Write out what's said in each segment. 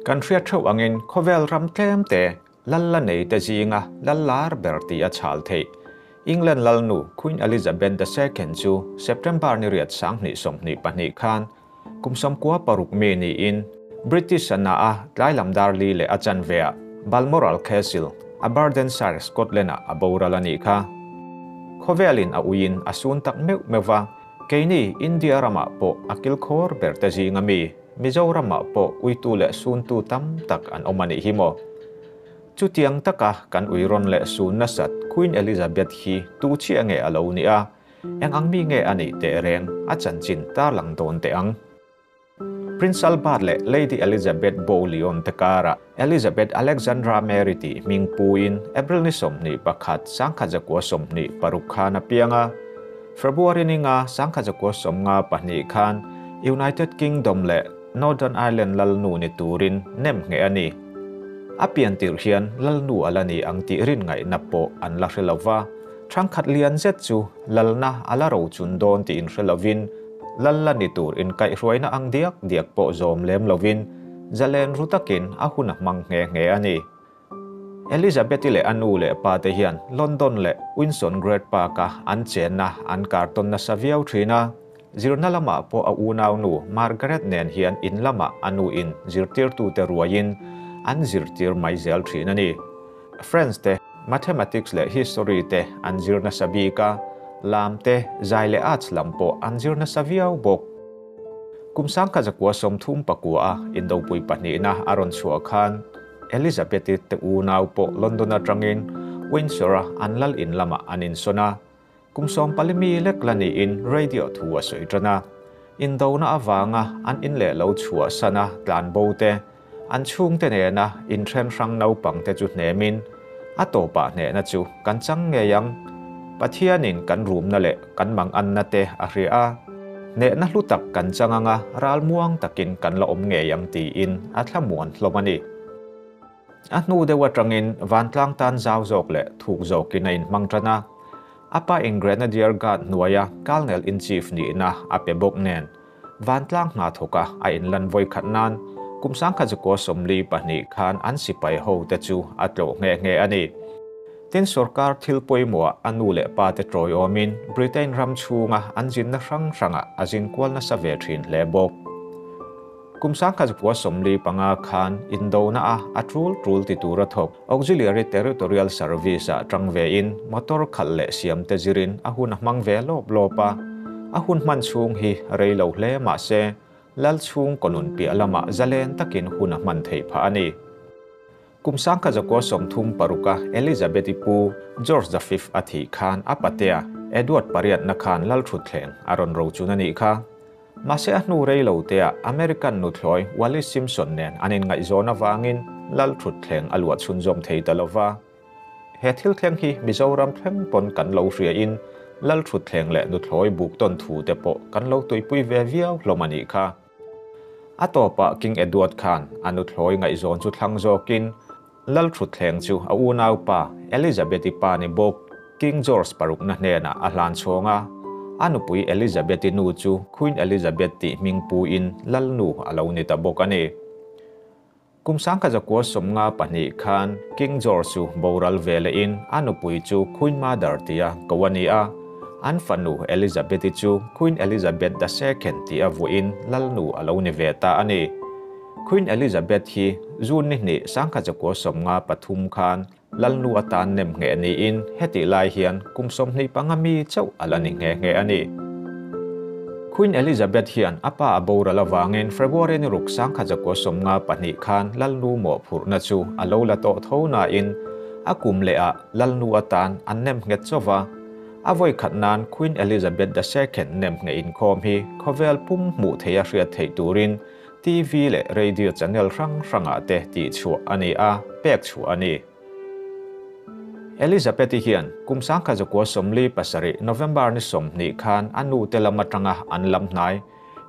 Kan hriat theuh angin khawvel ram tlem te lal la nei te zinga lal lar ber tih a chhal theih. England lalnu Queen Elizabeth the Second chu September ni riat 2022 khan kum 96 mi niin British ana a tlailam dar li leh a chanve ah Balmoral Castle, Aberdeenshire, Scotland ah a boral a nih kha. Khawvelin a uiin a sun tak meuh meuh va, keini India ramah pawh a kilkhawr ber te zinga mi Mizoramah pawh uitu leh suntu tam tak an awm a nih hi maw. Chutiang taka kan ui rawn leh sun nasat Queen Elizabeth hi tu chiah nge a lo ni a, eng ang mi nge a nih teh reng a chanchin tarlang dawn teh ang. Prince Albert leh Lady Elizabeth Bouillon te karah Elizabeth Alexandra Mary tih hming puin April ni 21, 1926 khan a piang a. February ni nga, 1952 khan United Kingdom leh Northern Ireland lalnu ni turin nem ngheh a ni. A pian tirh hian lalnu a la ni ang tih rin ngaihna pawh an la hre lo va, thangkhat lian zet chu lalna a la rochun dawn tih inhre lovin lal la ni tur inkaihhruaina ang diak diak pawh zawm lem lovin zalen ru takin a hun a hmang nghe nghe a ni. Elizabeth-i leh a nu leh pa te hian London leh Windsor Great Park-a an chenna an kartawn nasa viau thin a. Zirna lamah pawh a unaunu Margaret nen hian in lamah a nu in zirtirtute ruaiin an zirtir mai zel thin a ni. French te, Mathematics leh History te an zir nasa bik a, lam te, zai leh arts lam pawh an zir nasa viau bawk. Kum 1939 a Indopui pahnihna a rawn chhuah khan Elizabeth-i te unau pawh London atangin Windsor-a an lal in lamah an insawn a. Kum 14 mi lek la niin radio thu a sawi tan a. Indona avanga an in leh lo chhuah san a tlan bo te, an chhungte nena inthen hrang naupang te chu hnemin a tawpah hnehna chu kan chang ngei ang. Pathianin kan rumna leh kan mang anna te a hria a, hnehna hlu tak kan chang anga ral muang takin kan la awm ngei ang tiin a thlamuan hlawm a ni. A hnu deuh atangin vantlang tan zau zawk leh thuk zawkin a inhmang tan a. A pa in Grenadier Guard hnuaia Colonel in Chief nihna a pe bawk nen vantlang hna thawka a inlan vawi khat nan kum 1942 khan an sipai ho te chu a tlawh nghe nghe a ni. Tin sorkar thil pawimawh a nu leh pa te tawiawmin Britain ram chhunga an zinna hrang hrangah a zin kual nasa ve thin hle bawk. Kum 1945 khan Indona a a tul tul ti tur a thawk Auxiliary Territorial Service ah tang ve in motor khalh leh siam te zirin a hun a hmang ve lawp lawp a. A hun hman chhung hi rei lo hle mah se lal chhung kawnun piah lamah zalen takin hun a hman theih phah a ni. Kum 1936 a Elizabeth-i pu George the Fifth a thih khan a patea Edward pariatna khan lal thutthleng a rawn rochun a nih kha. Mahse a hnu rei lo teah American nuthlawi Wallis Simpson nen an inngaihzawn avangin lal thutthleng a luah chhunzawm thei ta lo va. He thil thleng hi Mizoram thleng pawn kan lo hriain lal thutthleng leh nuthlawi buk tawn thu te pawh kan lo tuipui ve viau hlawm a nih kha. A tawpah King Edward khan a nuthlawi ngaihzawn chu thlang zawkin lal thutthleng chu a unaupa Elizabeth-i pa ni bawk King George parukna hnenah a hlan chhawng a. A nupui Elizabeth-i nu chu Queen Elizabeth tih hming puin lalnu a lo ni ta bawk a ni. Kum 1992 khan King George chu boral ve lehin a nupui chu Queen Mother tia ko a ni a. An fanu Elizabeth-i chu Queen Elizabeth the Second tia vuahin lalnu a lo ni ve ta a ni. Queen Elizabeth hi June ni hnih 1953 khan lalnu atan nem nghe niin heti lai hian kum 25 mi chauh a la ni nghe nghe a ni. Queen Elizabeth hian a pa a boral awangin February ni ruk 1952 khan lalnu mawh phurhna chu a lo la tawh tho nain a kum leh ah lalnu atan an nem nghet chauva. A vawi khat nan Queen Elizabeth the Second nem nge inkhawm hi khawvel pum hmuh thei a hriat theih turin TV leh radio channel hrang hrangah te tih chhuah a ni a, pek chhuah a ni. Elizabeth-i hian kum 1947 November ni 20 khan a nu te lam atanga an lam hnai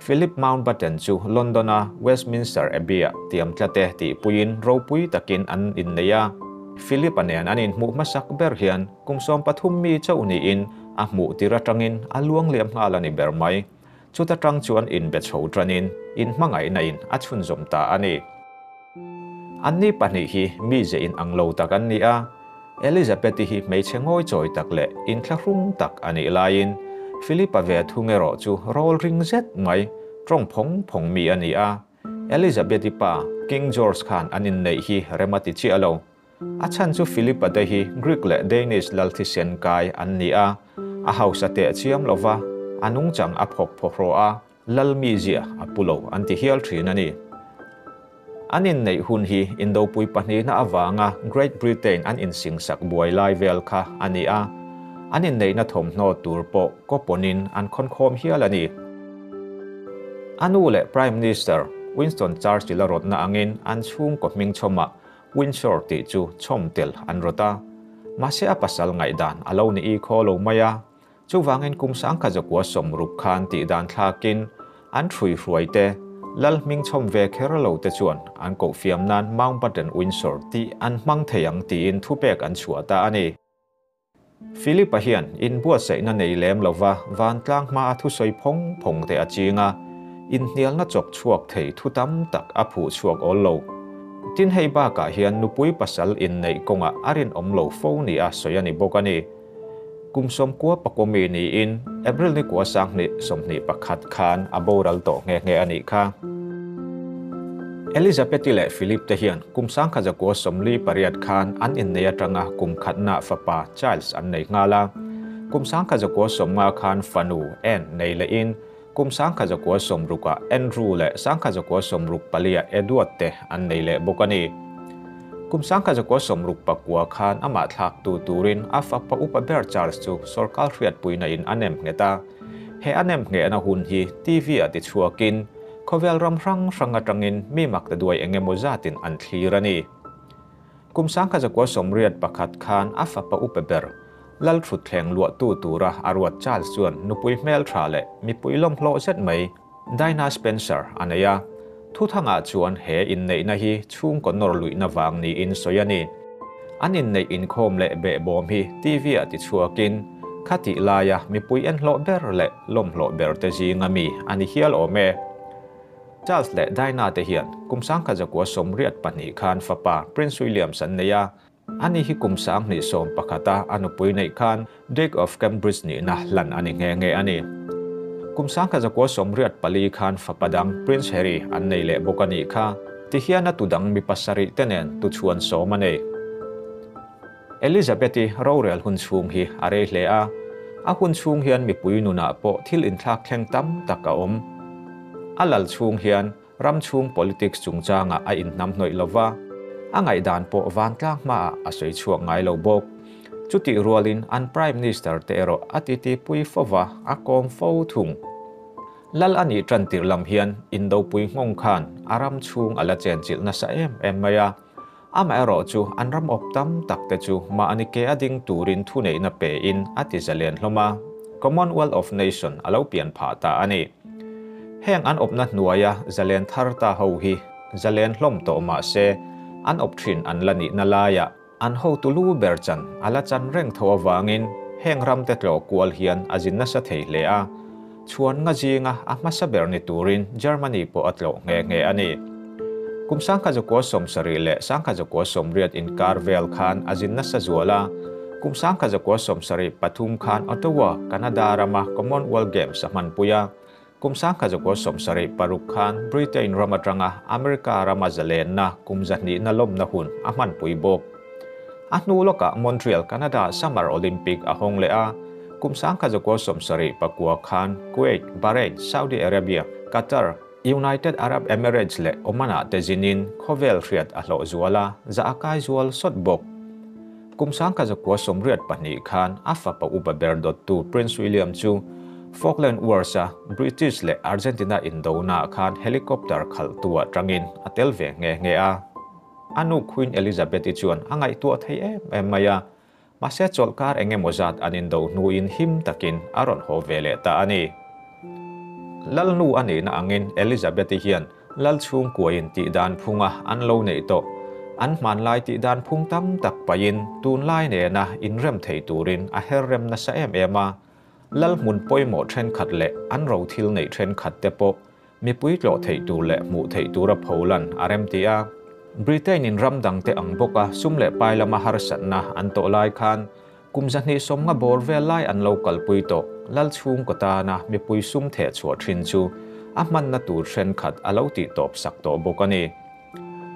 Philip Mountbatten chu London-a Westminster Abbey-ah tiam tlate tih puiin ropui takin an innei a. Philip-a nen an inhmuh hmasak ber hian kum 13 mi chauh niin a hmuh tir atangin a luang liam nghal a ni ber mai. Chuta tang chuan inbe chho tanin inhmangaihna in a chhunzawm ta a ni. Anni pahnih hi mize inang lo tak an ni a, Elizabeth-i hi hmeichhe ngawichawi tak leh inthlahrung tak a nih laiin Philip-a ve thung erawh chu rawl ring zet mai, tawng phawng phawng mi a ni a. Elizabeth-i pa King George khan an inneih hi rem a ti chiah lo. A chhan chu Philip-a te hi Greek leh Danish lal thisen kai an ni a, a hausa teh chiam lo va, a nungchang a phawk phawhraw a, lal mizia a pu lo an ti hial thin a ni. An inneih hun hi Indopui pahnihna avanga Great Britain an insingsak buai lai vel kha a ni a, an inneihna thawmhnaw tur pawh kawpawnin an khawnkhawm hial a ni. A nu leh Prime Minister Winston Churchill a rawtna angin an chhungkaw hming chhawmah Windsor tih chu chhawm tel an rawt a, mahse a pasal ngaihdan a lo ni i khaw lo mai a, chuvangin kum sangkha zakua sawmruk khan tih dan thlakin an hrui hruai te, lal hming chhawm ve kher lo te chuan an koh fiam nan Mountbatten Windsor tih an hmang thei ang tiin thupek an chhuah ta a ni. Philip-a hian inbuatsaihna nei lem lova vantlang hmaa thusawi phawng phawng te a ching a, inhnialna chawk chhuak thei thu tam tak a phuh chhuak awl lo. Tin hei bakah hian nupui pasal inneih kawngah a rinawm lo fo nia sawi a ni bawk a ni. Kum sawmkua pakawmi niin April ni kua 2021 khan a boral tawh nghe nghe a nih kha. Elizabeth-i leh Philip te hian kum 1948 khan an innei atanga kum khatna fapa Charles an nei nghal a. Kum 1950 khan fanu Anne nei lehin kum 1960-ah Andrew leh 1964-ah Edward te an nei leh bawk a ni. Kum 1969 khan amah thlaktu turin a fapa upa ber Charles chu sorkar hriatpuina in a nem nghet a. He a nem nghehna hun hi TV-ah tichhuakin khawvel ram hrang hrang atangin mi mak ta duai eng emaw zatin an thlir a ni. Kum 1981 khan a fapa upa ber lal thutthleng luahtu tura a ruat Charles chuan nupui hmel tha leh mipui lawmhlawh zet mai Dinah Spencer a nei a. Thuthangah chuan he inneihna hi chhungkaw nawr luihna vang niin sawi a ni. An inneih inkhawm leh behbawm hi TV-ah tichhuakin khatih laia mipui enhlawh ber leh lawmhlawh ber te zinga mi a ni hial awm e. Charles leh Dinah te hian kum 1982 khan fapa Prince William an nei a, ani hi kum 2011-a a nupui neih khan Duke of Cambridge nihna hlan a ni nghe nghe a ni. Kum 1984 khan fapa dang Prince Harry an nei leh bawk a nih kha. Tihian a tudang mi pasarih te nen tuchhuan sawm a nei. Elizabeth-i rorel hun chhung hi a rei hle a, a hun chhung hian mipui nunah pawh thil inthlak thleng tam tak a awm. A lal chhung hian ram chhung politics chungchangah a inhnam hnawih lova, a ngaihdan pawh vantlang hmaah a sawi chhuak ngai lo bawk. Chutih rualin an Prime Minister te erawh a titipui fova a kawm fo thung. Lal a nih tan tirh lam hian Indopui nghawng khan a ram chhung a la chenchilh nasa em em mai a. Amaherawh chu an ram awp tam tak te chu mahni ke a ding turin thuneihna pein a ti zalen hlawm a, Commonwealth of Nation a lo pian phah ta a ni. Heng an awpna hnuaia zalen thar ta ho hi zalen hlawm tawh mah se an awp thin an la nihna laiah an hotu lu ber chan a la chan reng tho avangin heng ram te tlawh kual hian a zin nasa thei hle a, chuan nga zinga a hmasa ber ni turin Germany pawh a tlawh nghe nghe a ni. Kum 1970 leh 1980 inkar vel khan a zin nasa zual a, kum 1973 khan Ottawa, Canada rama Commonwealth Games a hmanpui a, kum 1976 khan Britain ram atanga America rama zalenna kum zahnihna lawmna hun a hmanpui bawk. A hnu lawkah Montreal, Canada Summer Olympic a hawng leh a, kum 1979 khan Kuwait, Bahrain, Saudi Arabia, Qatar, United Arab Emirates leh Oman-ah te zinin khawvel hriat a hlawh zual a, za a kai zual sawt bawk. Kum 1982 khan a fapa upa ber dawttu Prince William chu Falkland Wars-a British leh Argentina indona khan helicopter khalhtu atangin a tel ve nghe nghe a. A nu Queen Elizabeth-i chuan a ngaihtuah thei em em mai a, mahse chawlhkar eng emaw zat an indo hnuin him takin a rawn haw ve leh ta a ni. Lal nu a nihna angin Elizabeth-i hian lal chhungkuain tih dan phunga an lo neih tawh. An hmanlai tih dan phung tam tak pahin tunlai nena inrem thei turin a her rem nasa em em a. Lal hmun pawimawh thenkhat leh an ro thil neih thenkhat te pawh mipui tlawh theih tur leh hmuh theih tura pholan a rem ti a. Britain in ram dangte ang bawka sum leh pai lama harsatna an tawh lai khan kum 250 bawr vel lai an lo kalpui tawh lal chhungkaw tana mipui sum theh chhuah thin chu a hmanna tur thenkhat a lo tih tawp sak tawh bawk a ni.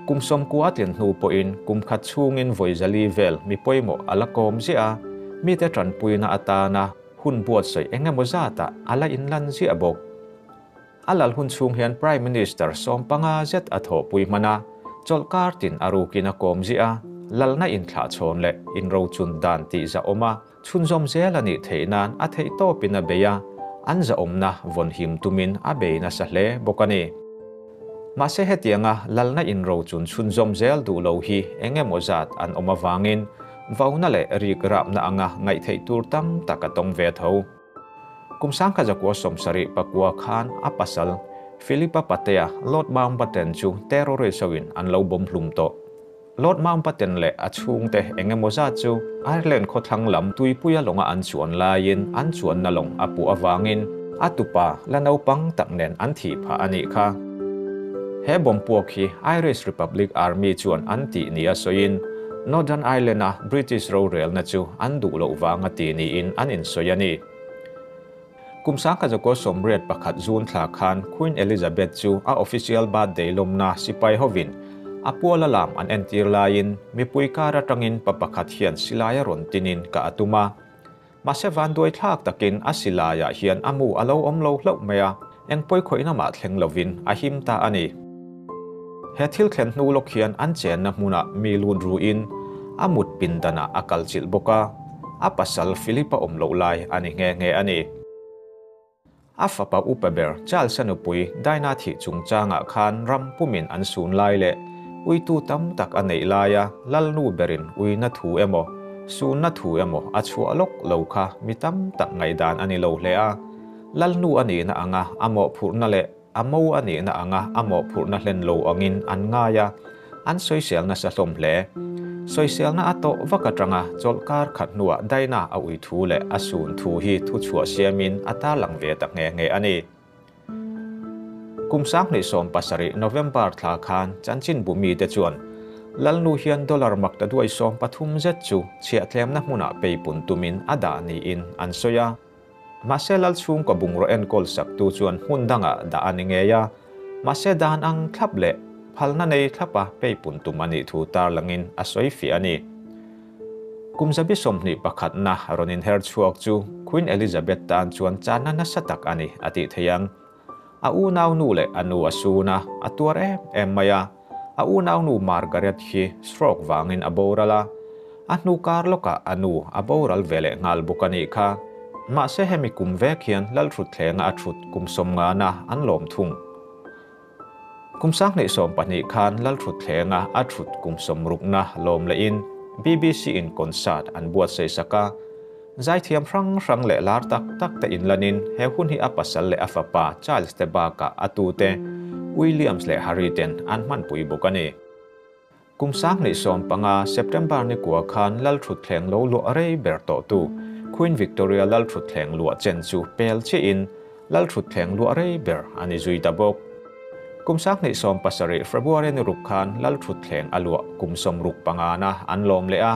Kum 90 a tlin hnu pawhin kum khat chhungin vawi 400 vel mi pawimawh a la kawm ziah a, mite tanpuina atana hun buatsaih engemaw zatah a la inlan ziah bawk. A lal hun chhung hian Prime Minister 15 zet a thawhpui hman a, chawlhkar tin a rukin a kawm ziah a, lalna inthlahchhawn leh inrochun dan tih zahawm a, chhunzawm zel a nih theih nan a theih tawpin a bei a, an zahawmna vawn him tumin a bei nasa hle bawk a ni. Mahse hetianga lalna inrochun chhunzawm zel duh lo hi engemaw zat an awm avangin vauna leh rik rapna anga ngaih theih tur tam tak a tawng ve tho. Kum 1974 khan a pasal Philippa Patea Lord Mountbatten chu terrorist hoin an lo bawm hlum tawh. Lord Mountbatten leh a chhungte engemaw zat chu Ireland khawthlang lam tuipuia lawnga an chuan laiin an chuanna lawng a puh avangin a tupa la naupang tak nen an thih phah a nih kha. He bawm puak hi Irish Republic Army chuan an tih ni a sawiin Northern Ireland a British rorelna chu an duh loh vanga ti niin an insawi a ni. Kum 1981 June thla khan Queen Elizabeth chu a official birthday lawmna sipai hovin a puala lam an entir laiin mipui kar atangin pa pakhat hian silai a rawn tinin ka atum a. Mahse vanduai thlak takin a silaiah hian a mu a lo awm lo hlauh mai a, eng pawi khawihna mah thleng lovin a him ta a ni. He thil thlen hnu lawk hian an chenna hmunah mi lut ruin a mut pindanah a kal chilh bawk a, a pasal Philip a awm loh lai a ni nghe nghe a ni. A fapa upa ber Charles a nupui Diana thih chungchangah khan ram pumin an sun lai leh uitu tam tak a neih laia lalnu berin uina thu emaw sunna thu emaw a chhuah lawk lo kha mi tam tak ngaihdan a ni lo hle a. Lalnu a nihna anga a mawhphurhna leh a mo a nihna anga a mawhphurhna hlen lo angin an ngai a, an sawisel nasa hlawm hle. Sawiselna a tawh vak atanga chawlhkar khat hnuah Diana a ui thu leh a sun thu hi thu chhuah siamin a tarlang ve ta nghe nghe a ni. Kum 2017 November thla khan chanchin bumi te chuan lalnu hian dollar mak ta duai 13 zet chu chhiah tlemna hmunah peipun tumin a dah niin an sawi a. Mahse lal chhungkaw bungraw enkawl sak tu chuan hmun dangah dah a ni ngei a, mahse dan ang thlap leh phalna nei thlapa peipun tum a nih thu tarlangin a sawi fiah a ni. Kum 21 na rawn inher chhuak chu Queen Elizabeth tan chuan chana nasa tak a ni a tih thei ang. A unau nu leh a nu a sun a, a tuar em em mai a. A unau nu Margaret hi stroke vangin a boral a, a hnu kar lawkah a nu a boral ve leh nghal bawk a nih kha. Mahse hemi kum vek hian lal thutthlenga a thut kum 50 na an lawm thung. Kum 2020 khan lal thutthlenga a thut kum 60 na lawm lehin BBC in concert an buatsaih sak a. Zaithiam hrang hrang leh lar tak tak te inlanin he hun hi a pasal leh a fapa Charles te bakah a tute Williams leh Harry ten an hmanpui bawk a ni. Kum 2015 September ni kua khan lal thutthleng lo luah rei ber tawh tu Queen Victoria lal thutthleng luah chen chu pel chiin lal thutthleng luah rei ber a ni zui ta bawk. Kum 2017 February ni ruk khan lal thutthleng a luah kum 65 na an lawm leh a.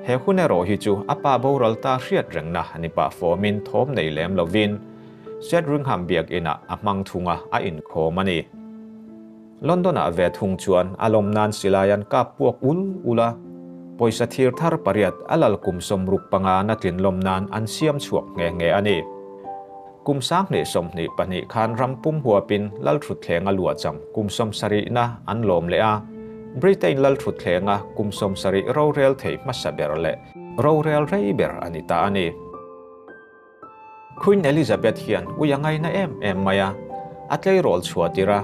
He hun erawh hi chu a pa boral ta hriat rengna ni pah fawmin thawm nei lem lovin Sandringham biak inah a hmang thunga a inkhawm a ni. London-ah ve thung chuan a lawm nan silai an kap puak ul ul a, pawisa thir thar pariat a lal kum 65 na tlin lawm nan an siam chhuak nghe nghe a ni. Kum 2022 khan ram pum huapin lal thutthleng a luah cham kum 70 na an lawm leh a. Britain lal thutthleng a kum 70 rorel thei hmasa ber leh rorel rei ber a ni ta a ni. Queen Elizabeth hian ui a ngaina em em mai a, a tleirawl chhuah tira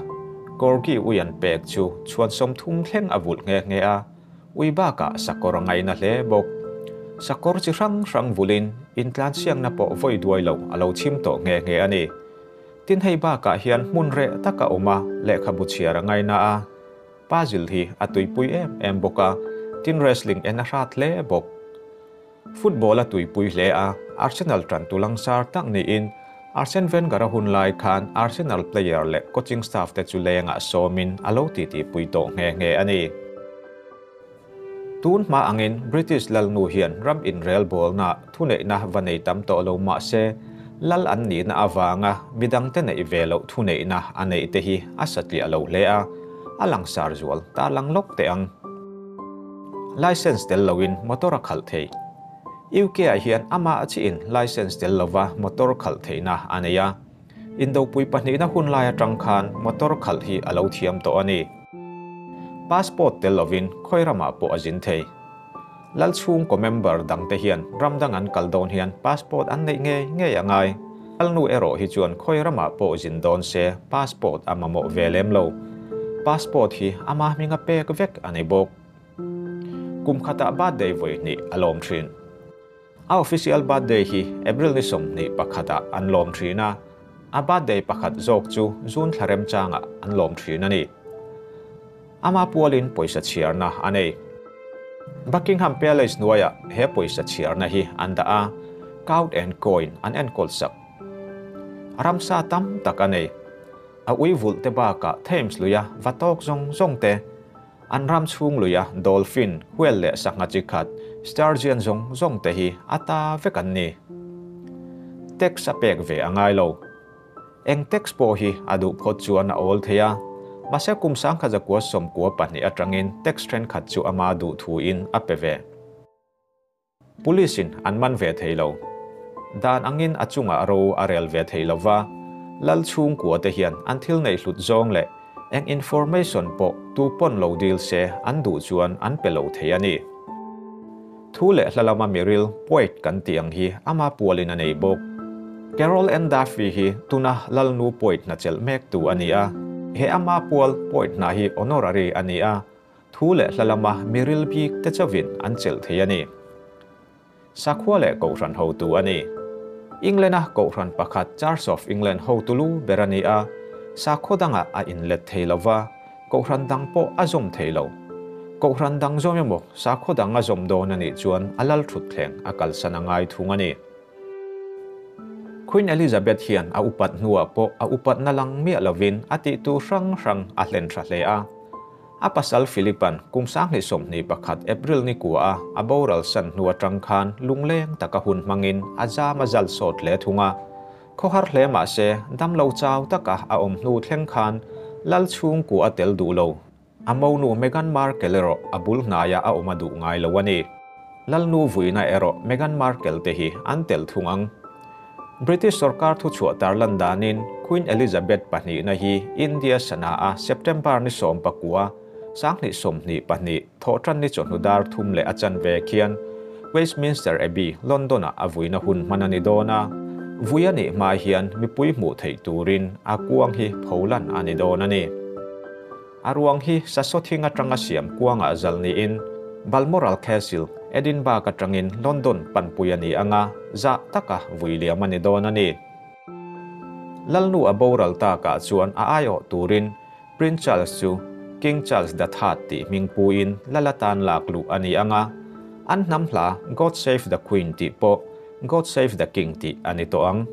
Corgi ui an pek chu chhuan 30 thleng a vulh nghe nghe a, ui bakah sakawr a ngaina hle bawk. Sakawr chi hrang hrang vulin intlan siakna pawh vawi duai lo a lo chim tawh nghe nghe a ni. Tin hei bakah hian hmun reh taka awm a, lehkhabu chhiar a ngaina a, puzzle hi a tuipui em em bawk a, tin wrestling en a hrat hle bawk. Football a tuipui hle a, Arsenal tan tulang sar tak niin Arsene Wenger a hun lai khan Arsenal player leh coaching staff te chu lengah sawmin a lo titi pui tawh nghe nghe a ni. Tun hma angin British lalnu hian ram inrelbawlnaah thuneihna va nei tam tawh lo mah se, lal an nihna avanga midangte neih ve loh thuneihna a neih te hi a satliah lo hle a, a langsar zual tarlang lawk teh ang. Licence tel loin motor a khalh thei. UK-ah hian amah chiin licence tel lova motor khalh theihna a nei a. Indopui pahnihna hun lai atang khan motor khalh hi a lo thiam tawh a ni. Passport tel lovin khawi ramah pawh a zin thei. Lalchhungkaw member dangte hian ram dang an kal dawn hian passport an neih ngei ngei a ngai. Lalnu erawh hi chuan khawi ramah pawh zin dawn se passport a mamawh ve lem lo. Passport hi ama hminga pek vek a ni bawk. Kum khatah birthday vawi hnih a lawm thin. A official birthday hi April ni 21 ah an lawm thin a, a birthday pakhat zawk chu June thla remchangah an lawm thin a ni. Ama pualin pawisa chhiarna a nei. Buckingham Palace hnuaiah he pawisa chhiarna hi an dah a, Cout and Coin an enkawl sak. Ramsa tam tak a nei. A ui vulh te bakah Thames luia va tawk zawng zawng te, An ram chhung luia dolphin, whale leh sangha chi khat, sturgeon zawng zawng te hi a ta vek an ni. Tax a pek ve a ngai lo. Eng tax pawh hi a duh phawt chuan a awl thei a, mahse kum 1992 atangin tax thenkhat chu ama duh thuin a pe ve. Police in an man ve thei lo. Dan angin a chungah ro a rel ve thei lova, lal chhungkua te hian an thil neih hlut zawng leh eng information pawh tu pawn lo dil se an duh chuan an pe lo thei a ni. Thu leh hla lama miril, poet, kan tih ang hi ama pualin a nei bawk. Carol Ann Duffy hi tuna lalnu poet hna chelh mek tu a ni a. He ama pual poet hna hi honorary a ni a, Thu leh hla lama miril bik te chauhin an chelh thei a ni. Sakhua leh Kohhran hotu a ni. England-a Kohhran pakhat Church of England hotu lu ber a ni a, sakhaw dangah a inlet thei lo va, Kohhran dang pawh a zawm thei lo. Kohhran dang zawm emaw sakhaw dang a zawm dawn a nih chuan a lal thutthleng a kalsan a ngai thung a ni. Queen Elizabeth hian a upat hnuah pawh a upatna lang miah lovin a tihtu hrang hrang a hlen tha hle a. A pasal Philip-a'n kum 2021 April ni kua a a boral san hnu atang khan lungleng taka hun hmangin a zam a zal sawt hle thung a. Khawhar hle mah se damlo chau taka a awm hnu thleng khan lal chhungkua a tel duh lo. A monu Meghan Markle erawh a bul hnaia a awm a duh ngai lo a ni. Lalnu vuina erawh Meghan Markle te hi an tel thung ang. British sorkar thuchhuah tarlan danin Queen Elizabeth pahnihna hi India sana a September ni 19, 2022, thawhtan ni chawhnu dar thum leh a chanve khian Westminster Abbey, London-ah a vuina hun hman a ni dawn a. Vui a nih hma hian mipui hmuh theih turin a kuang hi pholan a ni dawn a ni. A ruang hi Sasawthing atanga siam kuangah zal niin Balmoral Castle, Edinburgh atangin London panpui a ni anga zah taka vui liam a ni dawn a ni. Lalnu a boral takah chuan a aiawh turin Prince Charles chu King Charles the Third tih hming puin lal atan lak luh a ni anga an hnam hla God Save the Queen tih pawh God Save the King tih a ni tawh ang.